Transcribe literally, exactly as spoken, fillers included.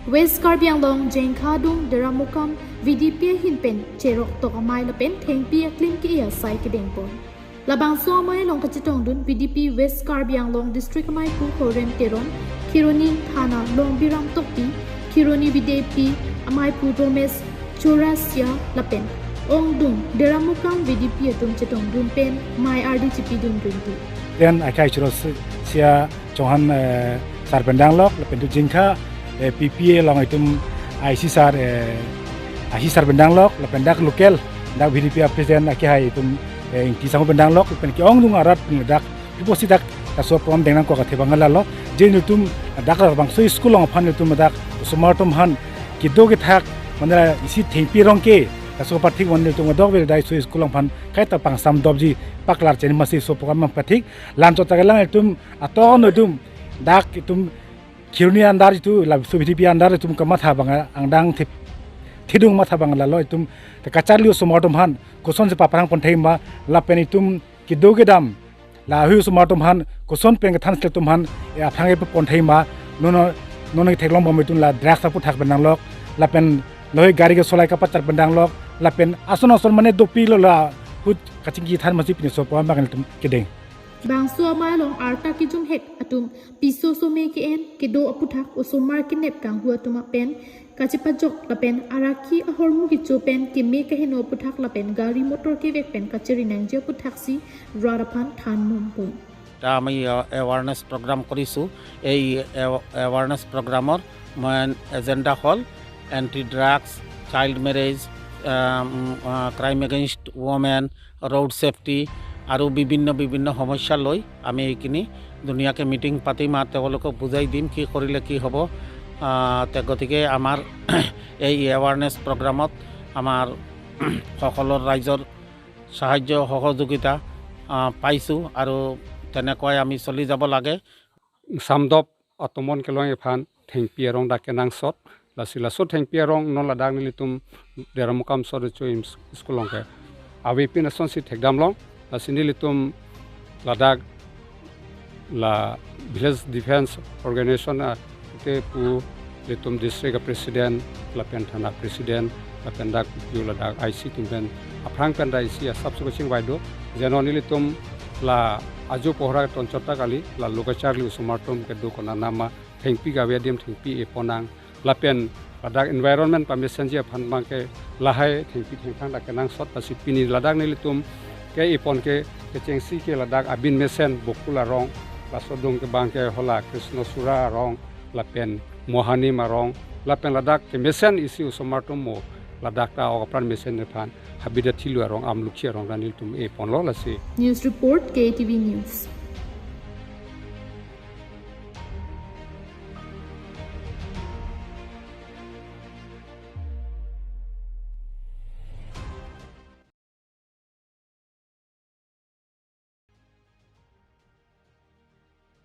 West Karbi Anglong Jengkha adung Deramukam V D P ahin pen cherok tok amei lapen thengpi aklim ke-e asai kedengpon. Labangso amei along kachetongdun V D P West Karbi Anglong District ameipu Horem Teron, Kheroni Thana Longbiram Tokbi, Kheroni V D P ameipu Romesh Chaurasia lapen ongdung Deramukam V D P atum chetongdun pen mei ardi chipidun duntu. Then akhai churo si-, sia Chauhan, eh, sar pen danglok, lapen tu Jengkha, eh, P P A along itum I C sar, eh, I C sar pen danglok, lapen dak local, dak V D P a president akehai itum, eh, Ingti Sangho pen danglok, lapen ke-ongdung arat pen dak, puposi dak, laso program deng nangkok athe abang lalo, je nelitum dak labangso school along aphan nelitum dak, osomar atum aphan, kedo kethak, mane isi thengpi arong ke, laso pathik mane nelitum adok ve dak so school along aphan, kaita pangsam dopji, paklar cheni masi so program pathik, lan chot ta kelang itum, aton itum, dak itum Kheroni under itum, labangso V D P under itum kamatha abang angdeng thip-, thidung matha abang lalo itum te kacharli osomar atum aphan, kosonsi paphrang pon thei ma, lapen itum kedo kedam, lahei osomar atum aphan, koson pen kethan sel atum aphan, eh, aphrang epe pon thei ma, nono, nono theklong bom itum la drugs aputhak pen danglok, lapen lahei gari kesolai kapachar pen danglok, lapen ason ason mane dopilo lahut kachingki than masi pini so program abang itum kedeng. Bangso amei along arta kejumhek atum piso some ke-en kedo aputhak osomar kenep kanghu atum pen kachepajok lapen arakhi ahormu kecho pen keme kaheno aputhak lapen gari motor kevek pen kachiri nangji aputhaksi rat aphan than mumpon. এটা আমি, আহ, awareness programme কৰিছোঁ। এই এৱ-, awareness প্ৰগ্ৰামৰ main agenda হ'ল anti drugs, child marriage, um, ah, crime against women, road safety আৰু বিভিন্ন বিভিন্ন সমস্যা লৈ আমি এইখিনি ধুনীয়াকৈ মিটিং পাতিম আৰু তেওঁলোকক বুজাই দিম কি কৰিলে কি হ'ব। আহ, তে গতিকে আমাৰ এই এৱাৰনেছ প্ৰগ্ৰামত আমাৰ সকলো ৰাইজৰ সাহায্য সহযোগিতা, আহ, পাইছোঁ আৰু তেনেকৈ আমি চলি যাব লাগে। Samdop atomon kelong ephan thengpi arong dak kenangsot, lasi laso thengpi arong non ladak nelitum Deramukam Sot Recho im s-, school along ke avepin asonsi thekdamlong, lasi nelitum ladak la Village Defence Organization a te pu nelitum district a president, lapen thana president, lapen dak pu ladak I C atum pen aphrang pen dak isi asap suko chingvai do, jeno nelitum la ajo pohra ton chot ta kali, la lo kacharli osomar atum kedo konat nama, thengpi gave adim thengpi epon nang, lapen ladak environment pamesenji aphan abang ke lahai thengpi thengphang dak kenangsot, lasi pini ladak nelitum ke epon ke kechengsi ke ladak abin mesen Bokul arong, laso adung ke abang ke hala Krishna Sura arong, lapen Mohanim arong, lapen ladak kemesen isi osomar atum mo ladak ta ok apran mesen nephan Habida Thilu arong, Amlukhi arong ta nelitum eponlo lasi. News report, K T V News.